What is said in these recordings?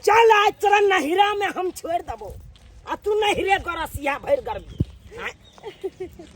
चल आइ तोरा नहिरा में हम छोड़ देबो आ तू नहिरे गरसिया भरि गर्मी आँय?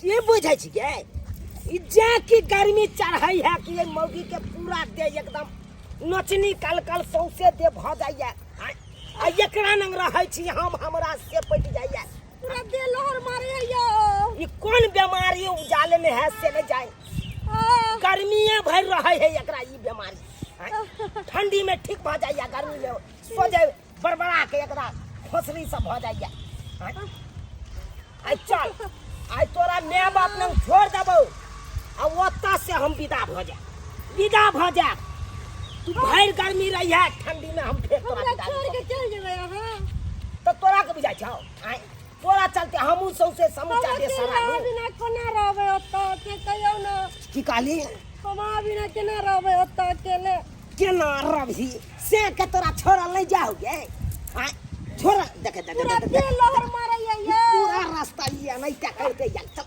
की बुझै छी गे ई जे कि गर्मी चढ़ै है कि एहि मौगी के पूरा देह एकदम नोचनी कल कल सौंसे देह भऽ जाइए आँय? आ एकरा नंग रहै छी हम हमरा से पटि जाइए पूरा देह लहर मारे है यो ई कोन बीमारी उजाले में है से नहीं जाए गर्मीए भरि रहै है एकरा ई बीमारी आँय? ठंडी में ठीक भऽ जाइए गर्मी में सोझे बड़बड़ा के एकरा खोसरी सब भऽ जाइए आँय? आइ चल आइ तोरा माय बाप लग छोड़ देबौ आ ओतऽ से हम विदा भऽ जायब विदा भऽ जायब तू भरि गर्मी रही है ठंडी में हम फेर तोरा हमरा विदा छोड़ के देबौ। चल जेबै अहाँ तऽ तोरा के बुझाइ छौ आँय तोरा चलते हमहूँ सौंसे समूचा हम देश अकेला सरालू बिना कोना रहबै ओतऽ के कहियौ ने की कहली हम अहाँ बिना केना रहबै ओतऽ अकेले केना रहबही से के तोरा छोड़ल नहीं जाओ गे आँय छोड़ देख देख पूरा देख देह लहर मारैया ई पूरा रास्ता ई एनाहिते करते जा चल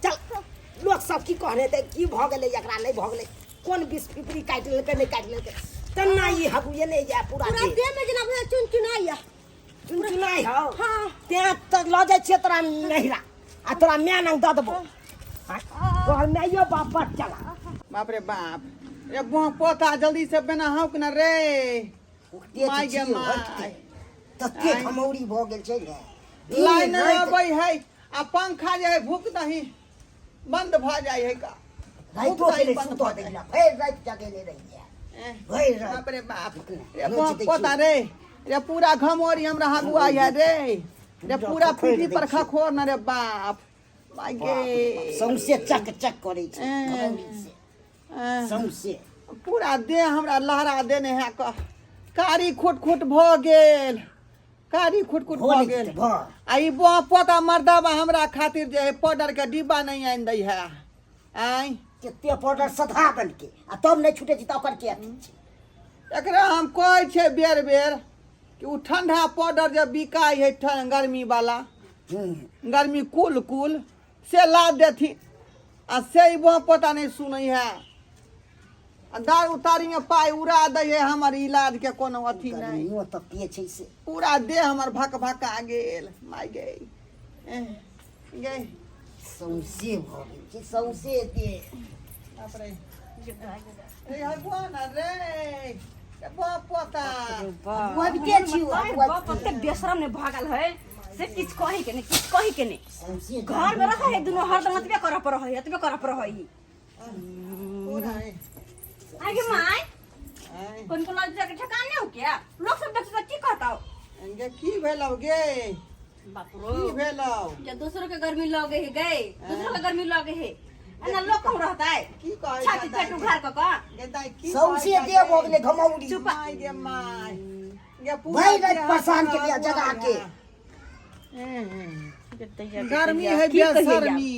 चल लोक सब की कहने ते की भऽ गेलै एकरा नहि भऽ गेलै कोन विष फिपरी काटि लेलकै नहि काटि लेलकै तेना ई हगुए नहि जाय पूरा पूरा देह देह में जेना बुझाय चुनचुनाइया चुनचुनाइ हौ हाँ तेँ तऽ लऽ जाइ छियै तोरा नहिरा आ तोरा माय नंग दऽ देबो आँय, तोहर माइयो बाप बड़ चला बाप रे बाप रे बुआ पोता जल्दी से बिना हौक न रे उठते माय गे छियै, माय। हटते। तते आँय। घमौरी भऽ गेल छै ने दिन लाइन राति अबै है आ पंखा जे है भूख दही बंद भऽ जाइ है का राइतो के नहि बंद सुतऽ भऽ जाइ दैला भरि राति जगेने रहियै एह, भरि राति बाप रे बाप रे नोच बुआ दै पोता छियै। रे रे पूरा घमौरी हमरा हगुआ है रे रे पूरा खखोरि पीठी दै पर छियै। खखोर न रे बाप माय बाप रे बाप, गे सौंसे चक चक करै छै एह। घमौरी से एह। सौंसे पूरा देह हमरा लहरा देने है कह कारी खुट खुट भऽ गेल कारी खुट खुट भऽ भऽ नहि गेल जेतै, भऽ। आ ई बौआ पोता मर्दाबा हमरा खातिर जे है पाउडर के डिब्बा नहि आनि दै है आँय कते पाउडर सधा देलकै आ तब नहि छूटै छै तऽ ओकर की अथी छै एकरा हम कहै छियै बेर बेर कि ओ ठंडा पाउडर जे बिकाइ है गर्मी वाला गर्मी कुल कुल से ला देथिन आ से ई बौआ पोता नहि सुनै है आ दारू तारी में पाइ उड़ा दै है हमर इलाज के कोनो अथी नहि गर्मियो तते छै से पूरा देह हमर भक भका गेल माय गे एह, गे सौंसे भऽ गेल छै सौंसे देह बाप रे रे हगुआ न रे रे बाप पोता अबिते छी ओ, बाप कते बेशरम ने भागल है से किछ कही के नहीं किछ कही के नहीं सौंसे घर में रहे है दुनू हरदम एतबे करऽ पर है एतबे करऽ पर है आगे माय कोन कोन लज्जा के ठेकान नहीं हो क्या लोग सब देख के की कहता हो गे की भेलौ गे बाप रो की भेलौ जब दूसरों के गर्मी लगे है गए दूसरों के गर्मी लगे है एना लोग कम रहता है की कहै छाती छै पेट उघार क क गे दाइ की सौंसे कहै छै देह भऽ गे? गेलै घमौरी चुप माय गे माय गे पूरा भरि राति देह परेशान हमरा केलियै जगा के गर्मी है की कहियै बेशर्मी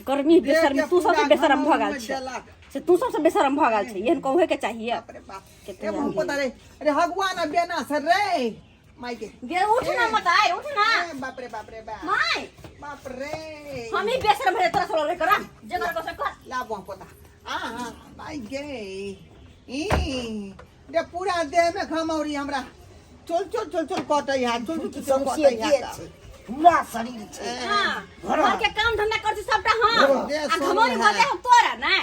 गर्मी बेशर्मी देह के तू सबसे पूरा बेशरम भऽ घमौरी गेल में छै देलक। से तू सबसे बेशरम भऽ गेल छै एहन कहै के चाहिए बाप रे बाप रे मुँह पता रे अरे हगुआ ना बेना सर रे माय के गे उठ ना मत आय उठ ना ए, बाप रे बाप रे बाप माय बाप रे हम ही बेशरम भरे तोरा सलो रे करा जे कर से कर ला बुआ पोता आ हाँ माय गे ई रे पूरा देह में घमौरी हमरा चल चल चल चल कटै है चल चल चल सौंसे कटै है देह छै पूरा शरीर छै हां घर के काम धंधा कर छी सबटा हम देह आ सोनी घमौरी भऽ है। जाय हम तोरा नै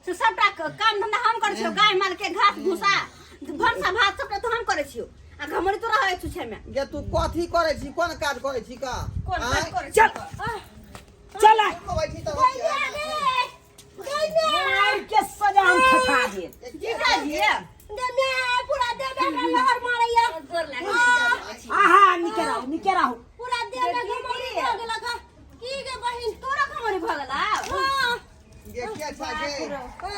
से सबटा काम धंधा हम करै छियो गाय माल के घास भूसा भनसा भात सबटा तो हम करै छियो आ घमौरी तोरा होइ छुछे में गे तू कथी करै छी कोन काज करै छी का कोन काज करै चल। चल आय। कहै छी तऽ मार के सजा हम ठठा देब जीजाजी पूरा देह में हमरा लहर मारैया गोर लागै आहा निके रहू निके रहू पूरा देह में घमौरी भऽ गेलक हँ। की गे बहिन तोरा घमौरी भऽ गेला हाँ गे के छा गे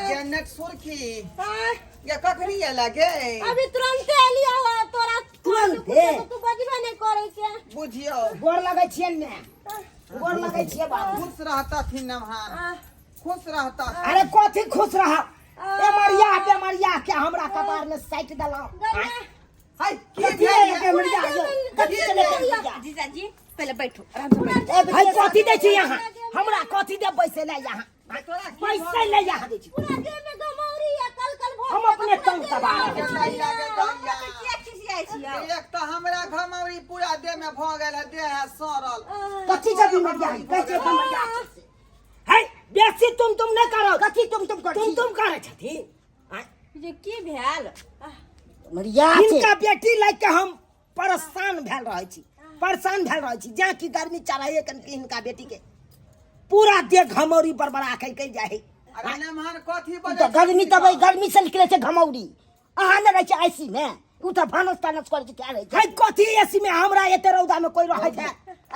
गे नेट सुर्खी हाँ, गे कखनी एला गे अभी तुरंते एलियो हँ तोरा तुरंते? तू बजबे नहि करै छै बुझियौ गोर लगै छियनि ने गोर लगै छियै बाबू खुश रहतथिन नमहान खुश रहता अरे कथी खुश रह बेमरिया बेमरिया के हमरा कपार में साटि देलहुँ हाय की कथी भेल है बेमरिया यौ? कथी चले बेमरिया जीजाजी पहले बैठो आराम से बैठो हाय कथी दै छी यहाँ हमरा कथी दे बैसे ले यहाँ पैसे ले यहाँ दै छी पूरा देह में घमौरी या कल कल भऽ हम अपने तंग तबाह रहै छी दैया गे दैया किया खिसियाइ जाइ छियौ। एक तऽ हमरा घमौरी पूरा देह में भऽ गेल है, देह है सड़ल। कथी के बीमारिया है? कैसे बीमारिया छै से? है बेसी तुम तुम नहि करो। कथी तुम तुम कर? तुम तुम करै छथिन आँय? जे की भेल? बीमारिया छै। हिनका बेटी लए के हम परेशान भेल रहै छी, परेशान भेल रहै छी। जा कि गर्मी चढ़ाइए कन कि हिनका बेटी के पूरा देह घमौरी बड़बड़ा के कहि जाइ है। अरे नमहर कथी उ बजै तऽ गर्मी छथिन? तब गर्मी से निकले छै घमौरी। अहाँ नहि रहै छै आईसी में, उ तऽ भानस तानस करै छै, क्या रहै छै? है कथी एसी में? हमरा एते रौदा में कोई रहै छै?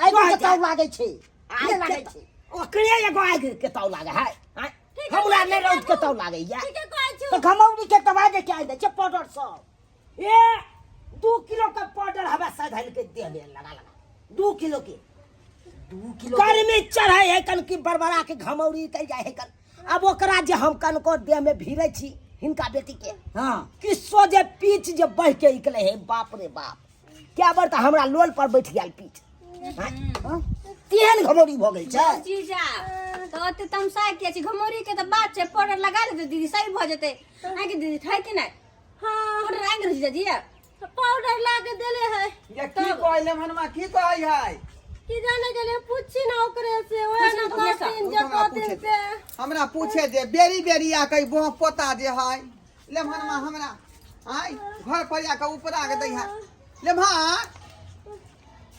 आगि के ताव लागै छै, आगि नहि लागै के छै। ओकरे एगो आगि के ताव लागे है आँय? हमरा नहि रौद के ताव लागैया। ठीके कहै छी। तऽ घमौरी के दवाइ दे के आनि दै छै पाउडर सब। ए 2 किलो के पाउडर हवा सधल के देह में लगा लगा 2 किलो के। 2 किलो के। गर्मी चढ़ै है कन की बड़बड़ा के घमौरी निकल जाए है कन। अब ओकरा जे हम कनको देह में भिड़ै छी हिनका बेटी के, हाँ, कि सोझे पीच जे बह के निकले है, बाप रे बाप, क्या बार तऽ हमरा लोल पर बैठ गेल पीच। हाँ? तेहन घमौरी भऽ गेल छै। जीजा तऽ ओते तमसा किया छी? घमौरी के तऽ बात छै, पाउडर लगा लेतै दीदी, सही भऽ जेतै। अहाँके दीदी छै कि नहि? हाँ। पाउडर आनि गेल जीजाजी? पाउडर ला के देले है। ये की कहै लेमहनमा, की कहै है? की जाने गेले, पूछी ना ओकरे से, ओहे पूछी ना ना ओकरे से। कहथिन ओ जे तऽ हमरा कहथिन पूछे से। हमरा पूछे जे बेरी बेरी आ के बोह पोता जे है लेमहनमा हमरा आय घर पर आ के उपरा के दै है। लेमहन,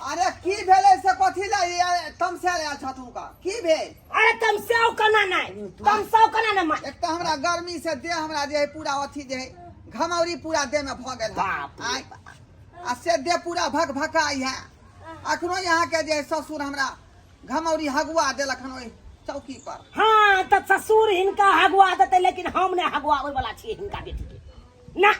अरे की भेलै से कथी ला तमसायल आयल छथुन का? की भेल? अरे तमसाउ केना नहि, तमसाउ केना नहि माय? एक तऽ हमरा गर्मी से देह हमरा जे है पूरा अथी जे है घमौरी पूरा देह में भऽ गेल है। बाप रे। आय, आ से देह पूरा भक भकाई है। अखनो यहाँ के जे है ससुर हमरा घमौरी हगुआ देलक हन ओहि चौकी पर। हाँ तऽ ससुर हिनका हगुआ देतै, लेकिन हम नहि हगुआबै वाला छियै हिनका बेटी के। ना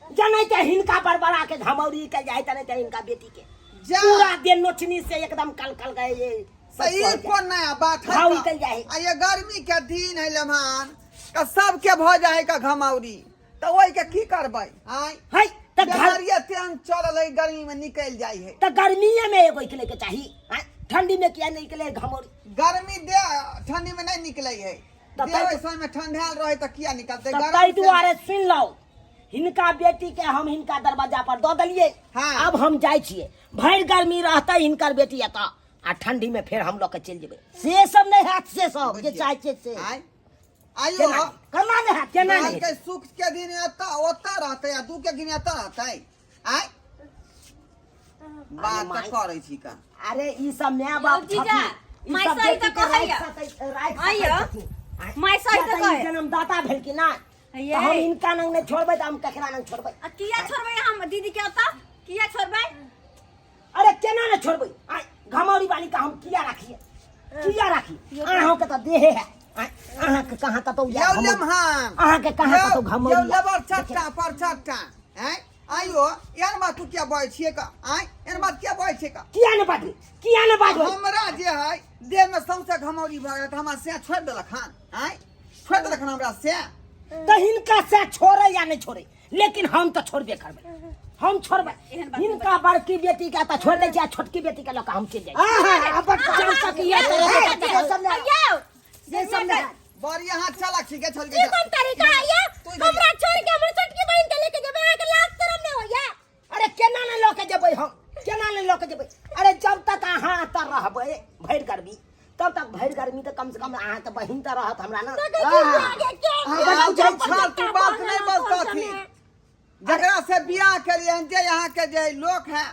जनै तऽ हिनका बड़बड़ा के घमौरी निकल जाय, तनै तऽ हिनका बेटी के जा। पूरा देह नोचनी से एकदम कल कल गए ये तऽ ई कोन नया बात है? घाव निकल जाय। आ ये गर्मी के दिन है लेमान, तऽ सबके भऽ जाइ है का घमौरी, तऽ ओहि के की करबै? आय है तऽ घर बेमारिये तेहन चलल है, गर्मी में निकलि जाइ है। तऽ गर्मीये में एगो निकले के चाही आँय? ठंडी में किया नहीं निकले घमौरी? गर्मी दे ठंडी में नहीं निकले है। तऽ देह तै- ओहि समय में ठंडायल रहे तऽ किया निकलतै? तऽ गरम ताहि से- दुआरे सुनि लौ, हिनका बेटी के हम हिनका दरवाजा पर दऽ देलियै। हाँ। अब हम जाइ छियै, भरि गर्मी रहतै हिनकर बेटी एतऽ आ ठंडी में फेर हम लऽ के चलि जेबै। से सब नहि हैत, से सब जे बुझियै। चाहै छियै से आय आइयो। केना केना नहि हैत? केना नहि? कहलकै सुख के दिन एतऽ ओतऽ रहतै आ दुख के दिन एतऽ रहतै। आय बात तऽ माय। करै छी का? अरे ई सब माय बाप यौ जीजा, छथिन, ई माय सब सही बेटी तऽ के राखि कहैया। सकै, राखि आइयो। सकै छथिन। आँय? माय सही किया तऽ तऽ ई कहै। जन्मदाता भेलखिन ना, ये। तऽ हम हिनका नंग नहि छोड़बै तऽ हम ककरा नंग छोड़बै? आ किया छोड़बै हम दीदी के ओतऽ? किया छोड़बै? अरे केना नहि छोड़बै? आँय, घमौरी वाली के हम किया राखिए, किया राखी? अहाँके तऽ देहे है। आँय, अहाँके कहाँ कतौ या यौ घमौरी? लेमहन, अहाँके कहाँ यौ- कतौ घमौरी यौ या? लेबर चट्टा पर चट्टा आँय आइयो एहन बात तू किया बजै छियै का? आँय, एहन बात किया बजै छियै का? किया नहि बाजबै, किया नहि बाजबै? हमरा जे है देह में सौंसे घमौरी भऽ गेल तऽ हमरा से छोड़ि देलक हन? आँय, छोड़ि देलक हन हमरा से? तऽ हिनका से छोड़े या नहि छोड़े, लेकिन हम तऽ छोड़बे करबै, हम छोड़बै। एहन बात नहि। हिनका बड़की बेटी के तऽ छोड़ि दै छी आ छोटकी बेटी के लऽ कऽ हम चलि जाइ छी। आहा, अपन जब तक ये तरह हे, के से सब नहि यौ, से सब नहि हैत। बड़ी अहाँ चलक छी गे छल ई गे। कोन तरीका है ये? तू इधर- हमरा छोड़ के हमर छोटकी बहिन के लेके जेबै, अहाँके लाज शरम नहि होइया? अरे केना नहि लऽ के जेबै हम, केना नहि लऽ के जेबै? अरे जब तक अहाँ एतऽ रहबै भरि गर्मी, तब तक भरि गर्मी तऽ कम से कम अहाँके बहिन तऽ रहत हमरा ना। अहाँ बड़ा बुझै बुझै छल तू बात नहि बजतथिन। जकरा से बियाह केलियै हन, जे यहाँ के जे लोक है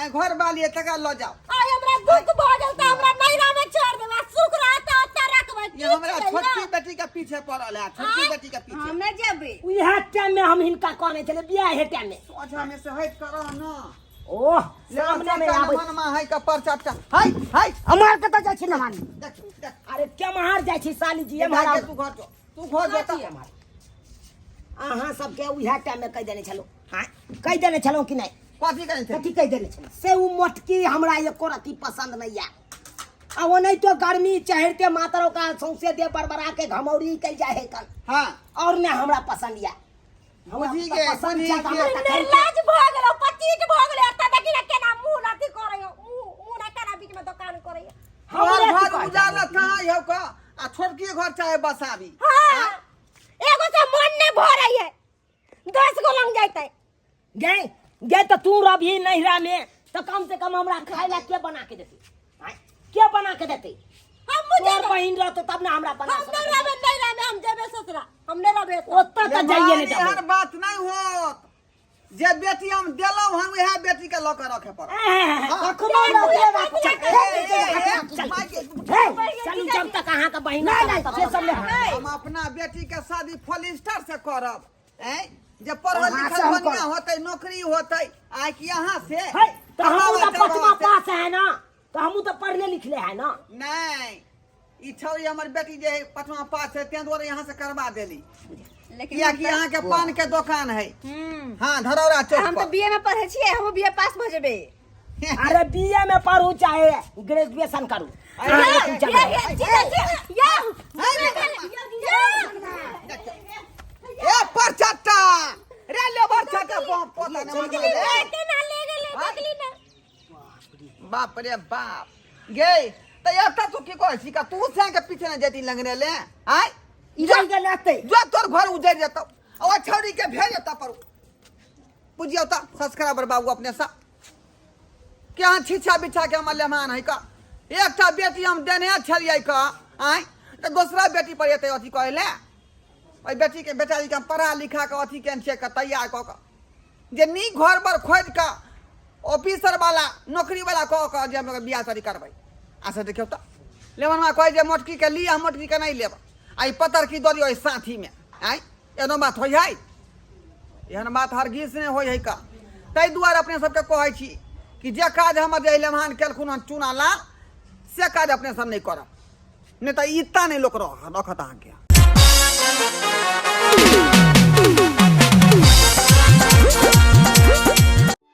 घर वाली है, तकरा लऽ जाओ। आइ हमरा दुख भऽ गेल तऽ हमरा नैहरा में छोड़ देबै, सुख रहत तऽ ओतऽ रखबै। ये हमरा छोटकी बेटी के पीछे पड़ल है, छोटकी बेटी के पीछे। हम नहि जेबै। उएह टाइम में हम हिनका कहने छलियै बियाह टाइम में। सोझा में से हटि कऽ रह न। ओह सामने में आबै। मनमा है का पर चट्टा हाय हाय। हमार कतऽ जाइ छी नहानी? देख देख। अरे केम्हर जाइ छी साली जी? ये एम्हर भाई आउ। तू घर जो, तू घर जो तऽ। एम्हर अहाँ सबके उएह टाइम में कहि देने छलहुँ। हाँ, कहि देने छलहुँ कि नहि? कथी कहै छै? कथी कहि देने छलहुँ? से ओ मोटकी हमरा एको रत्ती पसंद नहीं है। आ ओनाहितो गर्मी चढ़ते मात्र ओकरा सौंसे देह बड़बड़ा के घमौरी निकलि जाइ है कन। हाँ। और ने हमरा पसंद यऽ। हमरा बुझि तऽ गे, पसंद बुझि छै तऽ हमरा गे। तऽ खैर। निर्लज भऽ गेलो, पचीज भऽ गेलो। एतऽ देखी ने केना मुँह अथी करैया, मुँह मुँह ने केना बीच में दोकान करैया। तोहर हमरे घर की कहै उजाला कहाँ यौ का, आ छोटकी घर चाहे बसाबी। हाँ, एगो से मन नहीं भरै है, 10 गो लंग जैतै। गै गे तऽ तू रहबही नैहरा में तऽ कम से कम हमरा खाय ला के बना के देतै आँय? के बना के देतै हम मुझे तोर बहिन रहतो तब ना हमरा बना हम नहीं रहबे नहीं रहबे, हम जेबे ससुरा, हम नहीं रहबे एतऽ। ओतऽ तऽ जाइए नहि एहन देबै। बात नहीं होत, जे बेटी हम देलहुँ हन वएह बेटी के लऽ के रखे पड़त। कखनो लऽ के राखू। चलू, जब तक अहाँके बहिन नहीं नहीं, से सब नहीं। हम अपना बेटी के शादी फोलिस्टर से करब, ऐं जे पढ़ल अहाँ से लिखल हम बढ़िया करब। होतै, नौकरी होतै, आइ कि यहाँ से है तऽ हमहूँ तऽ चलबा पचमा से। पास है ना, तऽ हमहूँ तऽ पढ़ले लिखले है ना। नहीं, ई छौरी हमर बेटी जे है पचमा पास है, तें दुआरे यहाँ से करवा देली, लेकिन कियाकि यहाँ के पान के दोकान है। हाँ, धरौरा चौक हम पर। तऽ बीए में पढ़े छियै, हमहूँ बीए पास भऽ जेबै। अरे बीए में पढ़ू चाहे ग्रेजुएशन करू, अहाँ लेकिन चलू। ए पर चट्टा रे, लेबर छट्टा पोता ने मारल रे। बाप रे बाप, गे त एतऽ तू की करै छी का? तू से के पीछे ने जेती लगने ले आय। इधर के लेते जो तोर घर उजड़ जेतौ, आ ओ छौरी के भेज जेतौ पर बुझियौ त सब्सक्राइबर बाबू अपने सा के अहाँ छिछा बिछा के हमर लेमान है का। एकटा बेटी हम देने छलियै का आय, तऽ दोसरा बेटी पर एतै अथी करै ले। ओहि बेटीके बेचारीके हम पढ़ा लिखा कऽ अथी केने छियै कऽ तैयार कऽ कऽ जे नीक घर पर खोजि कऽ ऑफिसर वाला नौकरी वाला कऽ कऽ जे हम बियाह शादी करबै। आ से देखियौ तऽ लेमनवा कहै जे मोटकीके लिअ, हम मोटकीके नहि लेब, आ ई पतरकी दऽ दियौ एहि साथीमे। आँय, एहनो बात होइ है? एहन बात हरगिज नहि होइ है का। ताहि दुआरे अपने सबके कहै छी कि जे काज हमर जे लेमहान केलखुन हन चूना लाल, से काज अपने सब नहि करब, नहि तऽ इत्ता नहि लोक रखत अहाँके।